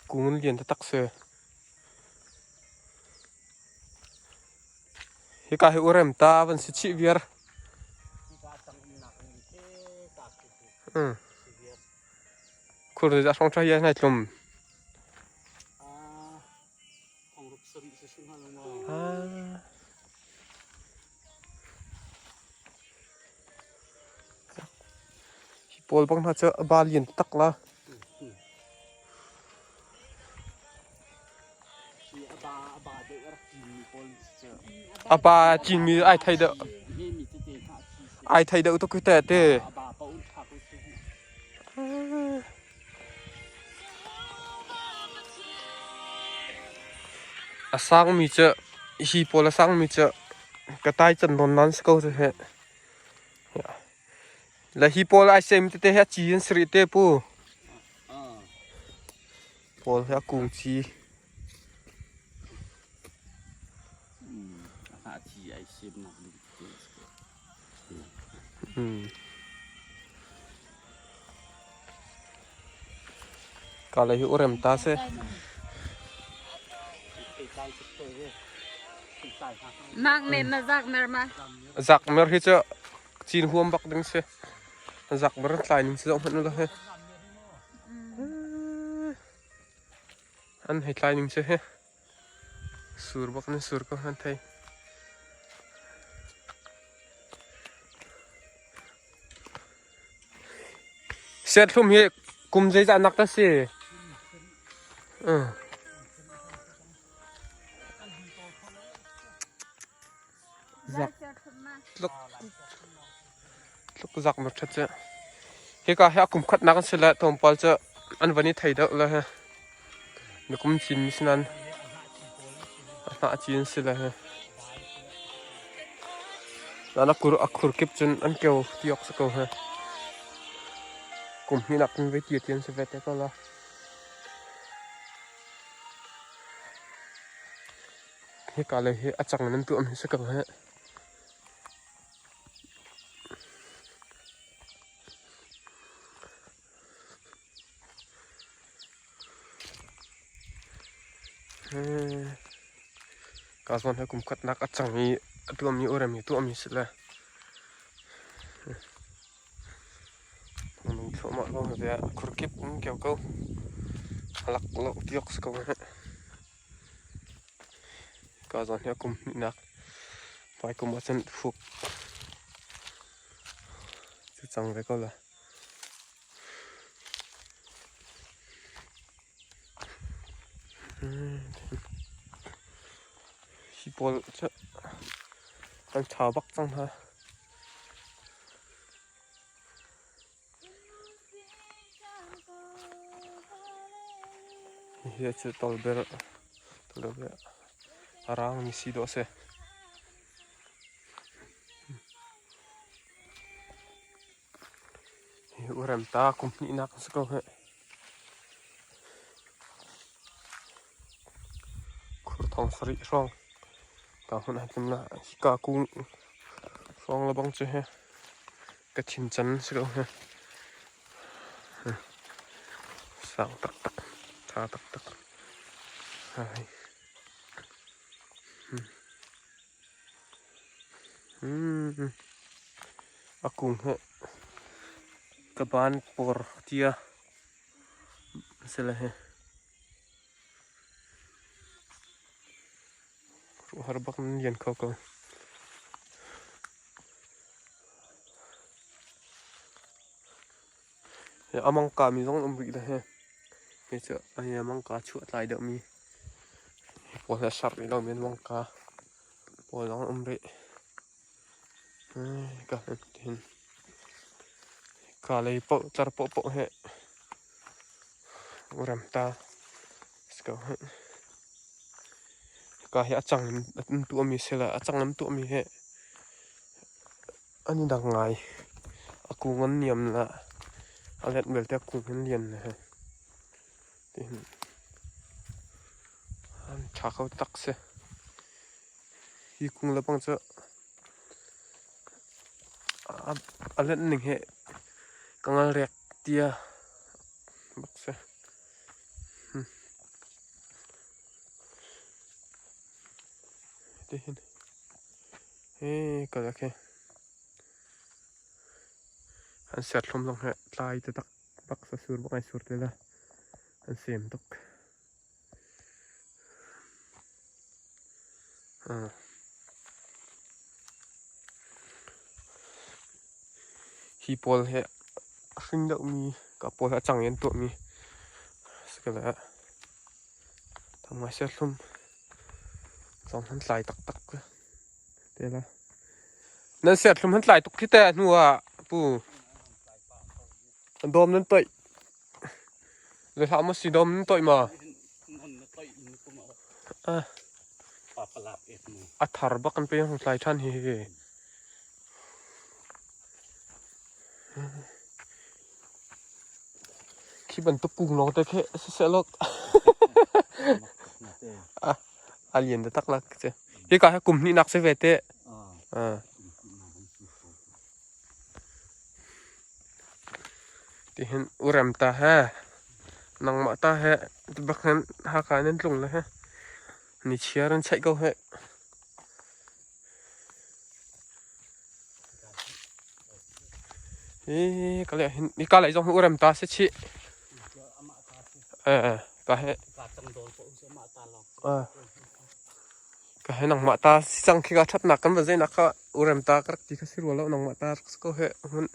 Kung an lian taktak si. Hika hi urem ta van si chih viar. Khur nih hrong ṭha hi nai tlum. Hi pawl bang hna cu a ba lian tak la. A pa cinmi ai thei deuh. Ai thei deuh tuk te te. A sangmi cu hi pawl a sangmi cu ka tai can nawn nan si ko cu heh. Le hi pawl ai sem tete hi a ci in si rih te pu. Pawl hi a kung ci. Ka lei hi urem ta si. Mak me ma zak mer ma. Zak mer hi cu cin huam bak ding si. Zak mer tlai ning si zong hmanh lo hi. An hei tlai ning si hi. Sur bak nan sur ko han thei. Sethlum hi kum zeizah nak ta si? Zak tluk tluk zak ma ṭhat cu. Hika hi a kum khatnak an si le tlawmpal cu an van i thei deuh le he. Na kum cin mi sinan a hnah cin si le he. Na kur a khur kip cun an keu tiok si ko he. Kum hnih nak in vei ti tian si ve te ko la. Hika lei hi a cang in an tuahmi si ko hih. Ka zawn hi kum khatnak a cang i a tuahmi urem hi tuahmi si le nung thluahmah ko ve khurkip in keu ko alak lo tiok si ko hih. Ka zawn hi a kum hnihnak hmaikum ahcun fuk cu cang ve ko la. Hi pawl cu an ṭha bak cang hna. Hihi cu tolber a rangmi si dawh a si. Hi urem ta kum hnihnak a si ko hih. Khur thong sarih hrawng ka hmun ah cun hika kung hrawng le bang cu hi. Ka thin can si ko hi. Sang taktak, tha taktak. Hai. A kung hi ka ban por tia si le hi. Har bak nan lian kho ko. A mangka mi zong an um rih le he. Hi cu a mangka chuah tlai deuh mi pawl he a sar rih lo mi an mangka pawl zong an um rih. Ka hin ka lei paoh tlar paohpaoh he ram ta si ko hih. Hika hi a cang in tuahmi si le a cang in tuahmi hi an i dang ngai. A kung an niam le a let belte a kung an lian le hi. Tihin an ṭha kho tak si. Hi kung le bang cu a let ning hi ka ngal rek tia bak si. Tihin hi kal ah khi an serthlum zong hi tlai taktak bak sasur bak ai sur te la an sem tuk. Hi pawl hi a hring deuhmi ka pawl hi a cang in an tuahmi a si ko lai. Tam ngai serthlum zong an tlai taktak te la. Nan serthlum an tlai tuk khi te hnu ah pu an dawm nan toih. Zei hlah maw si dawm nan toih ma? A thar bak an pe hung tlai ṭhan hi hi. Khi bantuk kung lawng te khi siseh law a lian taktak la cu. Hika hi kum hnihnak si ve te. Tihin urem ta he nangmah ta he bak hin Hakha in an tlung le he ni chiar an cheih ko he. Hi ka leh hin hi ka lei zong hi urem ta si chih. Eh ka he ka he nangmah ta si cang khi ka thatnak kan va zeinak kha urem ta ka rak ti kha si rua lo nangmah ta rak si ko he hun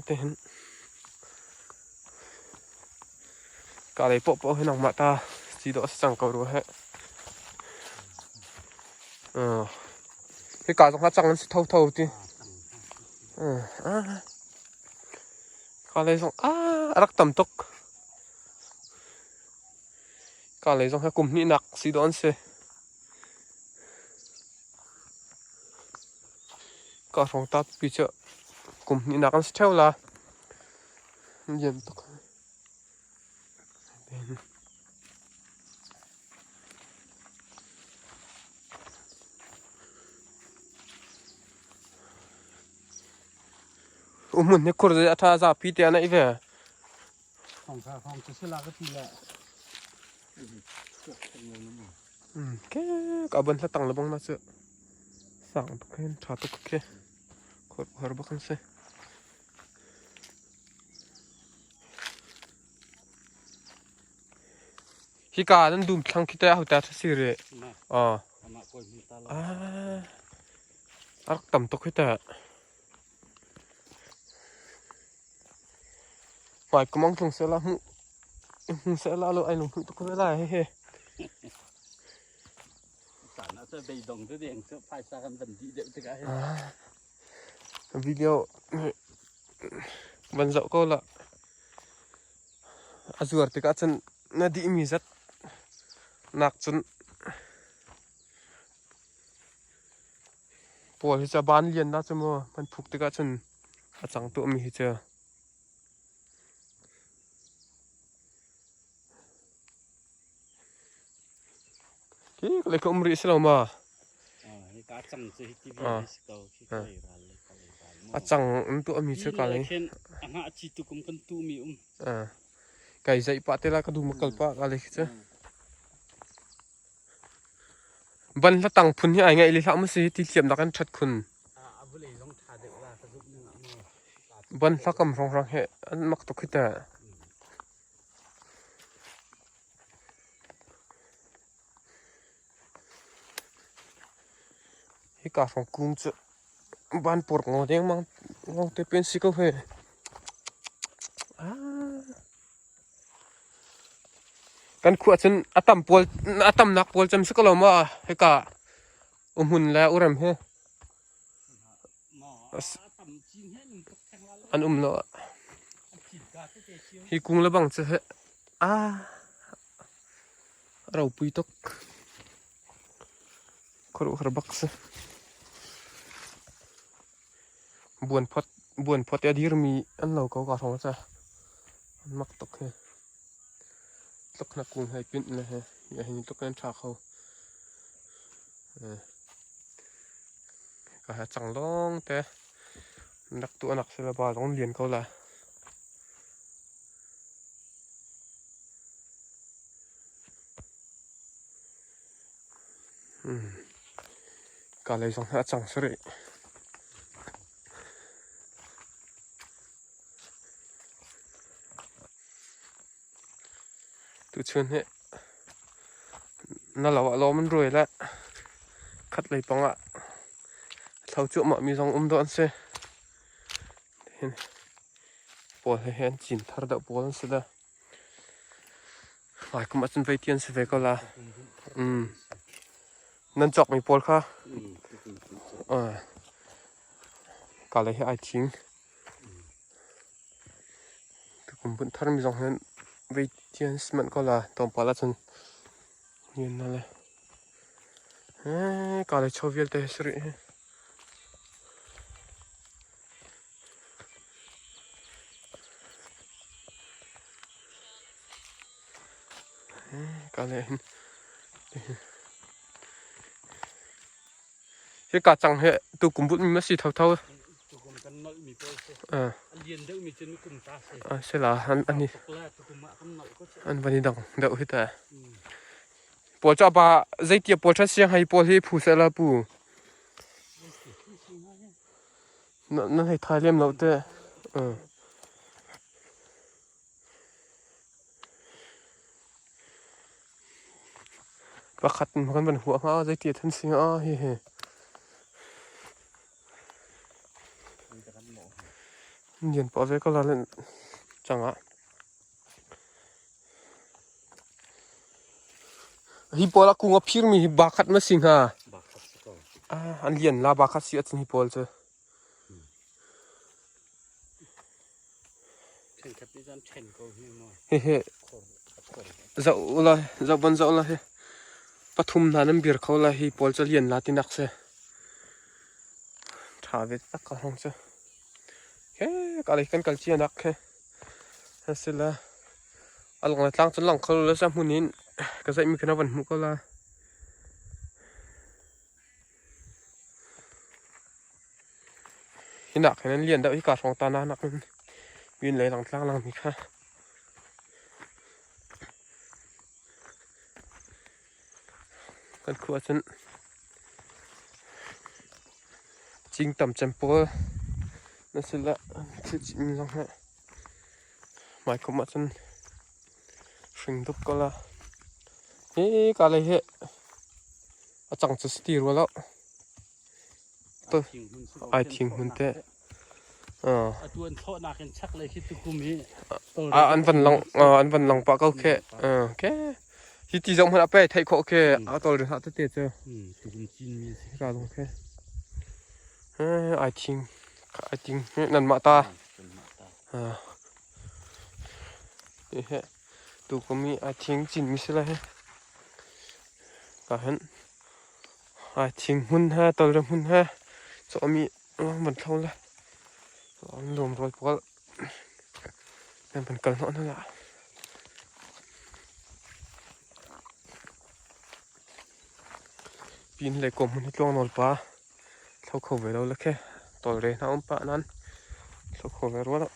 te hin ka lei poh poh hi nangmah ta si dawh si cang ko rua he. Hika zong ah cang an si thotho ti. Ka lei zong a rak tam tuk. Ka lei zong hi kum hnihnak si dawh an si. Ka hrawng ta pi cu kum hnihnak an si ṭheo la. Lian tuk. Hmun hi khur zei a ṭha zapi te ah na i ve. Thong cu si la ka ti le. Ke ka ban hla tang le bang na cu. Sang tuk hin ṭha tuk khi. Khor har bak an si. Hika nan dum thlang khi teh ahote ṭha si rih? Ah. A rak tam tuk hi teh. Hmai kumang tlung sehla hmuh hmu sehla lo ai lung hmuh tuk ve lai hehe. Caan ah cu beidong cu deng cu phaisa kan van dih deuh tikah hin. Video van zoh ko la. A zuar tikah cun na dihmi zat nak cun pawl hi cu a ban lian na cu mu man phuk tikah cun a cang tuahmi hi cu. Hi ka ka um rih si lo ma? A cang an tuahmi cu ka lei. Kai zeih pah te la ka dum kal pah ka lei khi cu. Ban hla tang phun hi ai ngaih li hlah mu si ti thiam nak an that khun. Ban hla kam rong rang he an mak tuk hi ta. Hika hrawng kung cu vanpawr ngaw dengmang lawng te pen si ko he. Kan khua cun a tam pawl a tamnak pawl cem si ko lo ma hika umhmun le urem hi An um lo. Hi kung le bang cu he a ropui tuk. Khuaruahhar bak si. Buanphawt buanphawt i a dirmi an lo ko ka hrawng ca. An mak tuk hi. Tluk na kung hei pinh le he hi hin tluk in ṭha kho. Ka ha cang lawng te rak tuahnak si le ba zong lian ko la. Ka lei zong hi a cang sarih. Tuchun hi na lo ah lawm an ruai le khat lei pang ah thlo cuahmah mi zong um dawh an si. Hin pawl he an cin thar deuh pawl an si le hmaikum ahcun vei ti an si ve ko la. Nan cawkmi pawl kha ka lei hi ai thing. Tukum bunh tharmi zong hin vei ti an si manh ko la. Tlawmpal ahcun nian na le. Ka lei chaw vialte hi si rih hi. Ka le hin hi ka cang he tu kum but mi ma si tho tho. Tukum kan nolh mi pawl si. A lian deuh mi cu kum ta si. A si la an ani. Tukum ah kan nolh ko. An vani dang deuh hi ta. Pawl cu ba zeitia pawl ṭha siang hei pawl hi phu seh la pu. Nan hei thai lem lo te. Pakhat in kan van huah hnga zeitia than si hnga hi hi. Lian pah ve ko la len cangah. Hi pawl a kung a phirmi hi ba khat ma si hnga? Ba khat si ko. Ah, an lian la ba khat si ahcun hi pawl cu. Ṭhenkhat nih cun ṭhen ko hi maw. Hihi zoh la zoh bon zoh la hi pathum hna nan bir kho la hi pawl cu lian la tinak si. Ṭha ve tak ka hong cu. He ka lei kan kal cia nak he. Asila a lang le tlang cun lang kho lo sa hmun in ka zaih mi kha van hmuh ko la. Hi nak hin an lian deuh hi ka hrawng ta na nak in yun lei lang tlang lang mi kha. Kan khua cun cing tam cem pawl na sila thil cin mi zong he hmaikum ahcun hring dup ko la. Hi ka lei hi a cang cu si ti rua lo. Ai thing hmun te. Atu an thlawhnak in chak lei khi tukum hi an van lang an van lang pah ko khe. Ke hi ti zong hmanh a pe theih khawh khe a tol ri hlah tete cu. Tukum cin mi si. Ka dong khe. Ai thing ai ting nan mah ta. He tukum hi ai thing cin mi si la he. Ka hen Ai thing hmun he tawlre hmun he cawhmi van thlo le an nuam rawl pawl nan van kal hnawh hna lah. Pin le kom hmun hi tluang nawl pa thlo kho ve lo le khe tawlre hna um pah nan thlo kho ve rua lo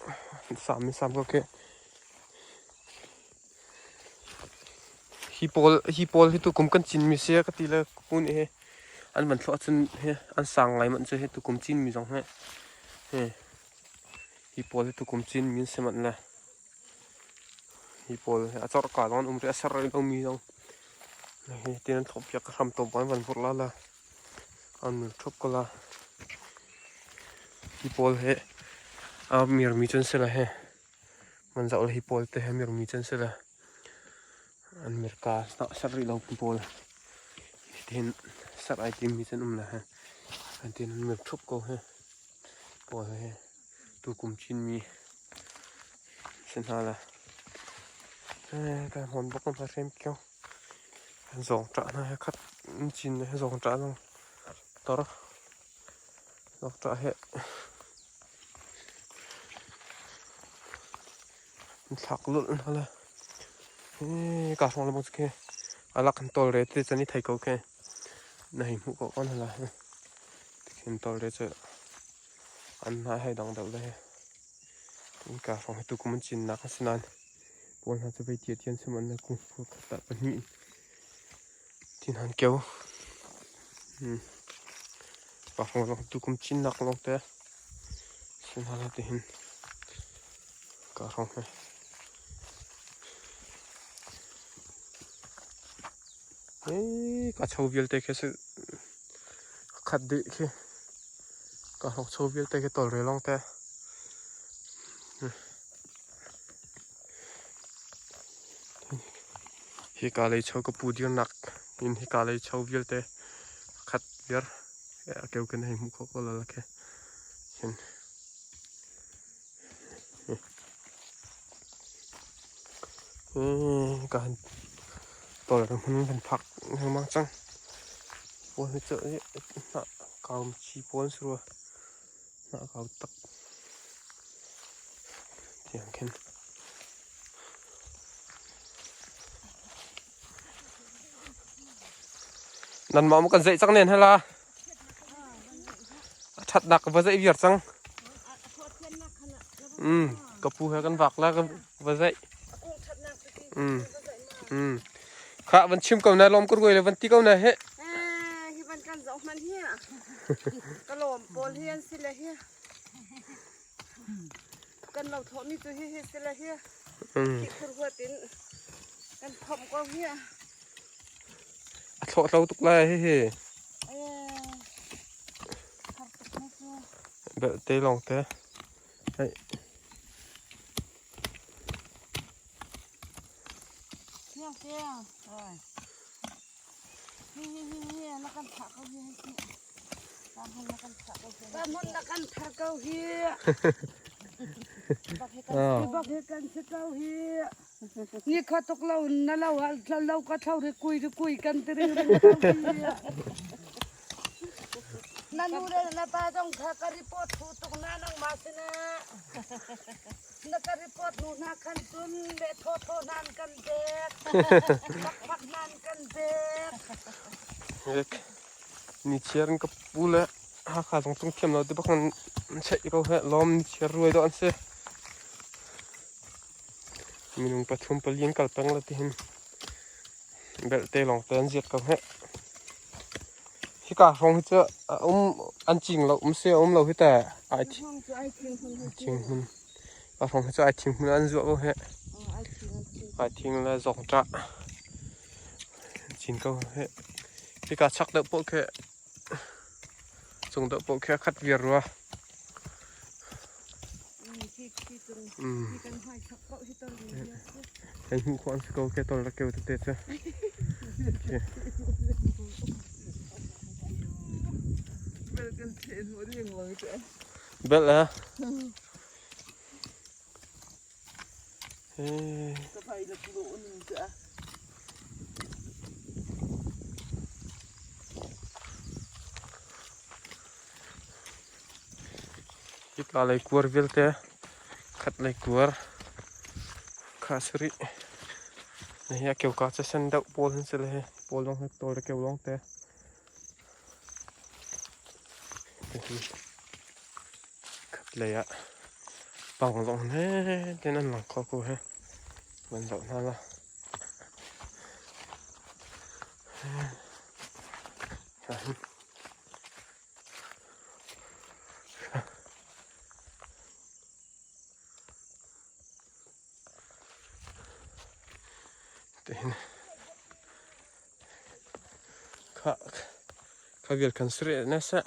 sam in sam ko khi. Hi pawl hi tukum kan cinmi si ka ti le ka pu nih hi an van thluah cun hi an sang ngai manh cu hi tukum cinmi zong hi hi pawl hi tukum cinmi an si manh le hi pawl hi a corhka zong an um rih a ser rih lomi zong hi tin an thlawh piak ka hram tawm an van vurh la la an mil ṭhup ko la. Hi pawl hi a mirmi cu an si le hi. Man zoh le hi pawl te he mirmi cu an si le an mirka ser rih lo pawl hitin ser ai timmi cu an um le he an tin an mir ṭhup ko hi pawl he tukum Chinmi si hna le kan hawn bak hna hrem kio zawngṭah hna he khat cin he zawngṭah zong tor zawngṭah he Thlak lulh hna le ka hrawng le bang khi alak kan tol re ti chan i thei ko khi na hei hmuh ko kon hala khin tol re cu an hna hei dang deuh le ka hrawng hi tu kum an cin nak a si nain pawl hna cu vei tia tian sim an le kung phu khat ah pahnih tin han keu. Tukum cinnak lawngte si hna la tihin ka hrawng he. Ka cho vialte khi si khat dih khi ka hlawk cho vialte khi tawlre lawngte. Hika lei cho ka pu dirnak in hika lei cho vialte khat viar a keu kan hei hmuh khawh ko la khi. Hin. Ka han tol ka hmun kan phak lengmang cang. Pawl hi cu hnah kau chi pawl si rua. Hnah kau tak. Tiang khin. Nanmah mu kan zeih cang nen hela. A ṭhatnak ka va zeih viar cang. Ka pu he kan vak la ka va zeih. Kha van chim ko na lom kur le van ti ko na he. Hi van kan zoh hman hi. Ka lawm pawl hi an si le hi. Kan lo thawh mi cu hi hi si le hi. Khi khur huat in kan phomh ko hi. A thlawh tlo tuk lai hi hi. Belte lawng te. Hei. Hmun na kan thar ko hi. Bak hi kan si ko hi. Ni kha tuk lo na lo ah lo ka thlo ri kui ri kui kan ti ring ring ko hi. Na nu le na pa zong kha ka report thu tuk na nang ma sina. Na ka report nu hna khan cun le thaw thaw nan kan pek. Pak pak nan kan pek. Ni chiar in ka pu le Hakha zong tung thiam lo ti bak nan cheih ko he lawm ni chiar ruai dawh an si. Minung pathum pali an kal peng la tihin belte lawng te an ziat ko he. Hika hrawng hi cu a um an cing lo um se um lo hi ta ai thing hmun ka hrawng hi cu ai thing hmun an zuah ko he. Ai thing le zong ṭah cin ko he. Hika chak deuh poh khi Cung deuh paoh khi a khat viar rua. Hei hmuh khawh an si ko ke tol ra keu tete cu. Bel a. Hika lei kuar vialte khat lei kuar kha a si rih. Hihi a keuka cu sen deuh pawl an si le hi pawl zong hi tawl le keu lawngte. Khat lei ah pang zong he ten an lang kho ko he van zoh hna la. Tihin kha kha vial kan sre na sa.